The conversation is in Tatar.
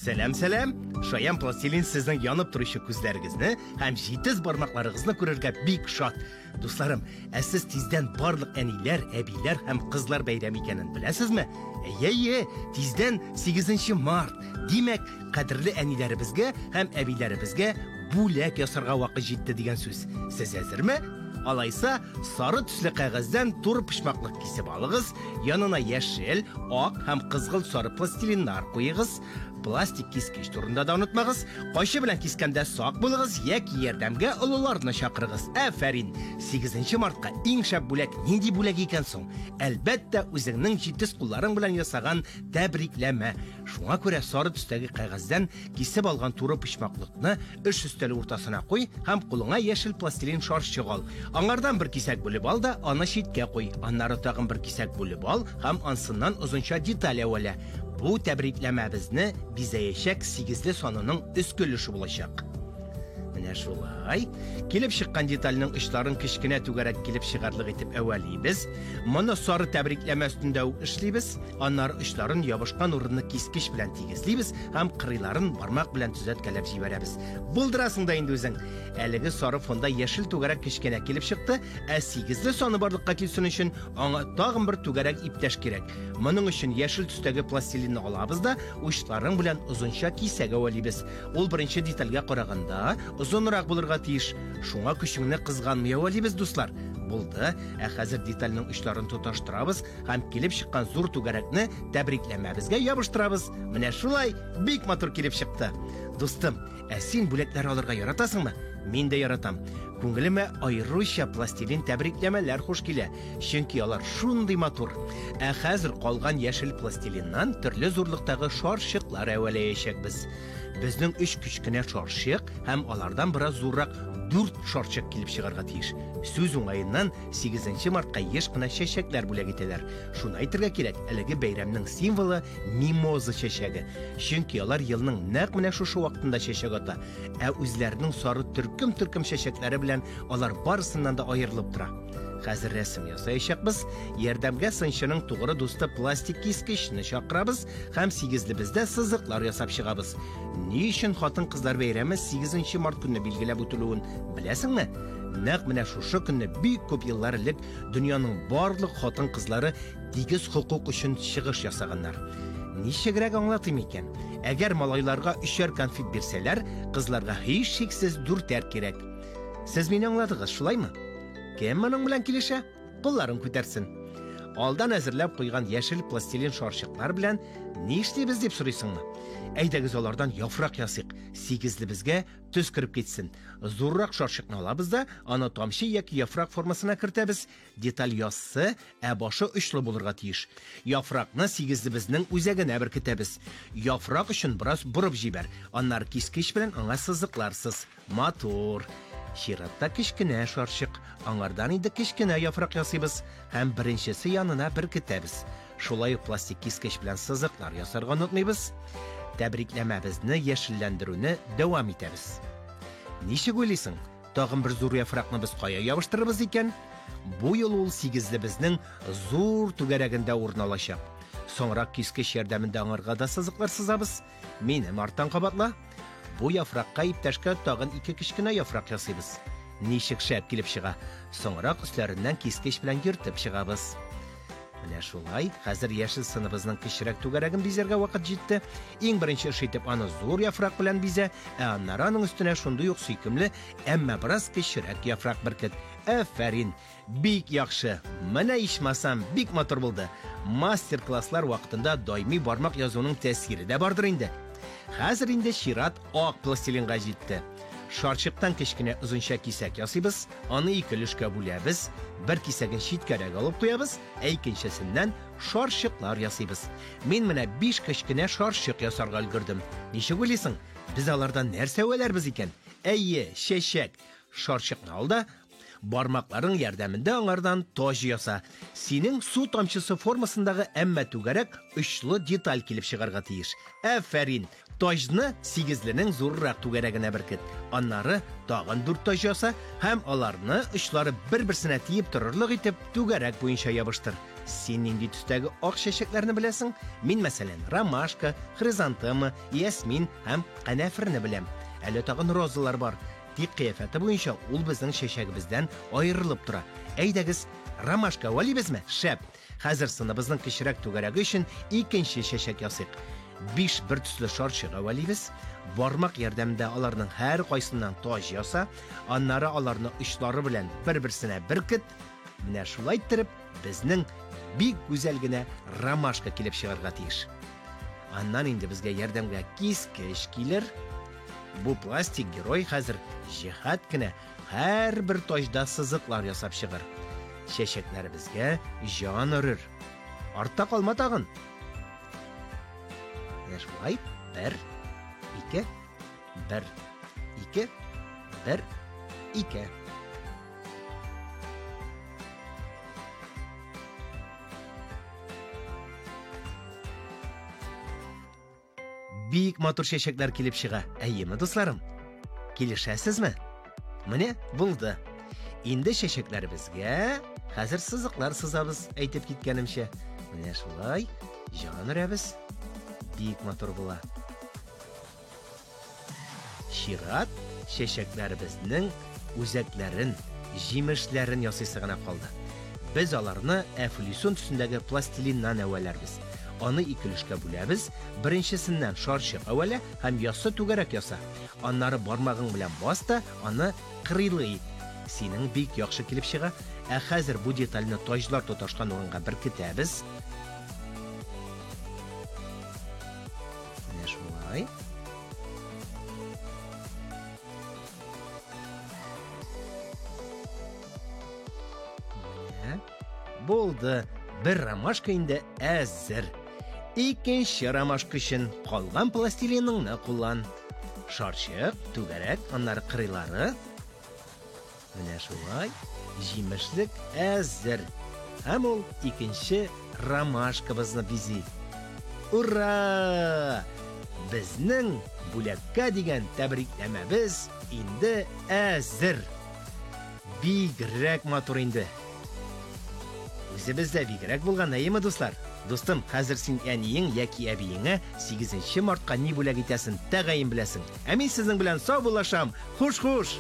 Сәлам, сәлам! Шаян пластилин сезнең янып торучы күзләрегезне һәм җитез бармакларыгызны күрергә бик шат. Дусларым, ә сез тиздән барлык әниләр, әбиләр һәм кызлар бәйрәме икәнен беләсезме? Әйе, әйе, тиздән 8 март. Димәк, кадерле әниләребезгә һәм әбиләребезгә бүләк ясарга вакыт җитте дигән сүз. Сез әзерме? Алайса, сары төсле кәгазьдән туры почмаклык кисеп алыгыз, янына яшел, ак һәм кызгылт сары пластилиннар куегыз. Пластик кискеч турында да онытмагыз. Кайчы белән кискәндә сак булыгыз яки ярдәмгә олыларны чакырыгыз. Афәрин! 8 мартка иң шәп бүләк нинди бүләк икән соң? Әлбәттә, үзеңнең җитез кулларың белән ясаган тәбрикләмә. Шуңа күрә сары төстәге кәгазьдән кисеп алган туры почмаклыкны эш өстәле уртасына куй һәм кулыңа яшел пластилин шарчык ал. Аңардан бер кисәк бүлеп ал да аны читкә куй. Аннары тагын бер кисәк бүлеп ал һәм ансыннан озынча деталь әвәлә. Бу тәбрикләмәбезне бизәячәк сигезле санының өске өлеше булачак. Менә шулай. Килеп чыккан детальнең очларын кечкенә түгәрәк килеп чыгарлык итеп әвәлибез. Моны сары тәбрикләмә өстендә үк эшлибез. Аннары очларын ябышкан урынны кискеч белән тигезлибез һәм кырыйларын бармак белән төзәткәләп җибәрәбез. Булдырасың да инде үзең. Әлеге сары фонда яшел түгәрәк кечкенә килеп чыкты, ә сигезле саны барлыкка килсен өчен аңа тагын бер түгәрәк иптәш кирәк. Моның өчен яшел төстәге пластилинны алабыз да, учларың белән озынча кисәк әвәлибез. Ул беренче детальгә караганда озынрак булырга тиеш. Шуңа көчеңне кызганмый әвәлибез, дуслар. Булды. Ә хәзер детальнең очларын тоташтырабыз һәм килеп чыккан зур түгәрәкне тәбрикләмәбезгә ябыштырабыз. Менә шулай бик матур килеп чыкты. Дустым, ә син бүләкләр алырга яратасыңмы? Мин дә яратам. Күңелемә аеруча пластилин тәбрикләмәләр хуш килә, чөнки алар шундый матур. Ә хәзер калган яшел пластилиннан төрле зурлыктагы шарчыклар әвәләячәкбез. Безнең өч кечкенә шарчык һәм алардан бераз зуррак дүрт шарчык килеп чыгарга тиеш. Сүз уңаеннан, 8 мартка еш кына чәчәкләр бүләк итәләр. Шуны әйтергә кирәк, әлеге бәйрәмнең символы мимоза чәчәге. Чөнки алар елның нәкъ менә шушы вакытында чәчәк ата. Ә үзләренең сары төркем-төркем чәчәкләре белән алар барысыннан да аерылып тора. Хәзер рәсем ясаячакбыз. Ярдәмгә сынчының тугры дусты пластик кискечне чакырабыз һәм сигезлебездә сызыклар ясап чыгабыз. Ни өчен хатын-кызлар бәйрәме 8 март көнне билгеләп үтелүен беләсеңме? Нәкъ менә шушы көнне бик күп еллар элек дөньяның барлык хатын-кызлары тигез хокук өчен чыгыш ясаганнар. Ничегрәк аңлатыйм икән? Әгәр малайларга өчәр конфет бирсәләр, кызларга һичшиксез дүртәр кирәк. Сез мине аңладыгыз, шулаймы? Кем моның белән килешә? Кулларын күтәрсен. Алдан әзерләп куйган яшел пластилин шарчыклар белән ни эшлибез дип сорыйсыңмы? Әйдәгез алардан яфрак ясыйк. Сигезлебезгә төс кереп китсен. Зуррак шарчыкны алабыз да, аны тамчы яки яфрак формасына кертәбез. Деталь яссы, ә башы очлы булырга тиеш. Яфракны сигезлебезнең үзәгенә беркетәбез. Яфрак өчен бераз борып җибәр. Аннары кискеч белән аңа сызыклар сыз. Матур. Чиратта кечкенә шарчык. Аңардан инде кечкенә яфрак ясыйбыз һәм беренчесе янына беркетәбез. Шулай ук пластик кискеч белән сызыклар ясарга онытмыйбыз. Тәбрикләмәбезне яшелләндерүне дәвам итәбез. Ничек уйлыйсың, тагын бер зур яфракны без кая ябыштырырбыз икән? Бу юлы ул сигезлебезнең зур түгәрәгендә урын алачак. Соңрак кискеч ярдәмендә аңарга да сызыклар сызабыз. Минем арттан кабатла. Бу яфракка иптәшкә тагын ике кечкенә яфрак ясыйбыз. Ничек шәп килеп чыга. Соңрак өсләреннән кискеч белән йөртеп чыгабыз. Менә шулай, хәзер яшел сыныбызның кечерәк түгәрәген бизәргә вакыт җитте. Иң беренче эш итеп аны зур яфрак белән бизә, ә аннары аның өстенә шундый ук сөйкемле, әмма бераз кечерәк яфрак беркет. Афәрин! Бик яхшы! Менә ичмасам, бик матур булды. Мастер-класслар вакытында даими бармак язуның тәэсире дә бардыр инде. Хәзер инде чират ак пластилинга җитте. Шарчыктан кечкенә озынча кисәк ясыйбыз, аны ике өлешкә бүләбез, бер кисәген читкәрәк алып куябыз, ә икенчесеннән шарчыклар ясыйбыз. Мин менә биш кечкенә шарчык ясарга өлгердем. Ничек уйлыйсың, без алардан нәрсә әвәләрбез икән? Әйе, чәчәк. Шарчыкны ал да, Бармакларың ярдәмендә аңардан таҗ яса. Синең су тамчысы формасындагы, әмма түгәрәк очлы деталь килеп чыгарга тиеш. Афәрин! Таҗны сигезленең зуррак түгәрәгенә беркет. Аннары тагын дүрт таҗ яса һәм аларны очлары бер-берсенә тиеп торырлык итеп түгәрәк буенча ябыштыр. Син нинди төстәге ак чәчәкләрне беләсең? Мин, мәсәлән, ромашка, хризантема, ясмин һәм канәферне беләм. Әле тагын розалар бар. Тик кыяфәте буенча ул безнең чәчәгебездән аерылып тора. Әйдәгез, ромашка әвәлибезме? Шәп! Хәзер сыныбызның кечерәк түгәрәге өчен икенче чәчәк ясыйк. Биш бер төсле шарчык әвәлибез. Бармак ярдәмендә аларның һәр кайсыннан таҗ яса, аннары аларны очлары белән бер-берсенә беркет. Менә шулай иттереп, безнең бик гүзәл генә ромашка килеп чыгарга тиеш. Аннан инде безгә ярдәмгә кискеч килер. Бу пластик герой хәзер җәһәт кенә һәрбер таҗда сызыклар ясап чыгыр. Чәчәкләребезгә җан өрер. Артта калма тагын. Менә шулай. Бер, ике, бер, ике, бер, ике. Бик матур чәчәкләр килеп чыга, әйеме, дусларым? Килешәсезме? Менә булды. Инде чәчәкләребезгә хәзер сызыклар сызабыз, әйтеп киткәнемчә. Менә шулай җан өрәбез. Бик матур була. Чират чәчәкләребезнең үзәкләрен, җимешләрен ясыйсы гына калды. Без аларны әфлисун төсендәге пластилиннан әвәләрбез. Аны ике өлешкә бүләбез. Беренчесеннән шарчык әвәлә һәм яссы түгәрәк яса. Аннары бармагың белән бас та, аны кырыйлы ит. Синең бик яхшы килеп чыга. Ә хәзер бу детальне таҗлар тоташкан урынга беркетәбез. Менә шулай. Менә. Булды. Бер ромашка инде әзер. Икенче ромашка өчен калган пластилиныңны куллан. Шарчык, түгәрәк, аннары кырыйлары. Менә шулай җимешлек әзер. Һәм ул икенче ромашкабызны бизи. Ура! Безнең бүләккә дигән тәбрикләмәбез инде әзер. Бигрәк матур инде. Үзебез дә бигрәк булган, әйеме, дуслар? Дустым, хәзер син әниең яки әбиеңә 8 мартка ни бүләк итәсен тәгаен беләсең. Ә мин сезнең белән саубуллашам. Хуш-хуш!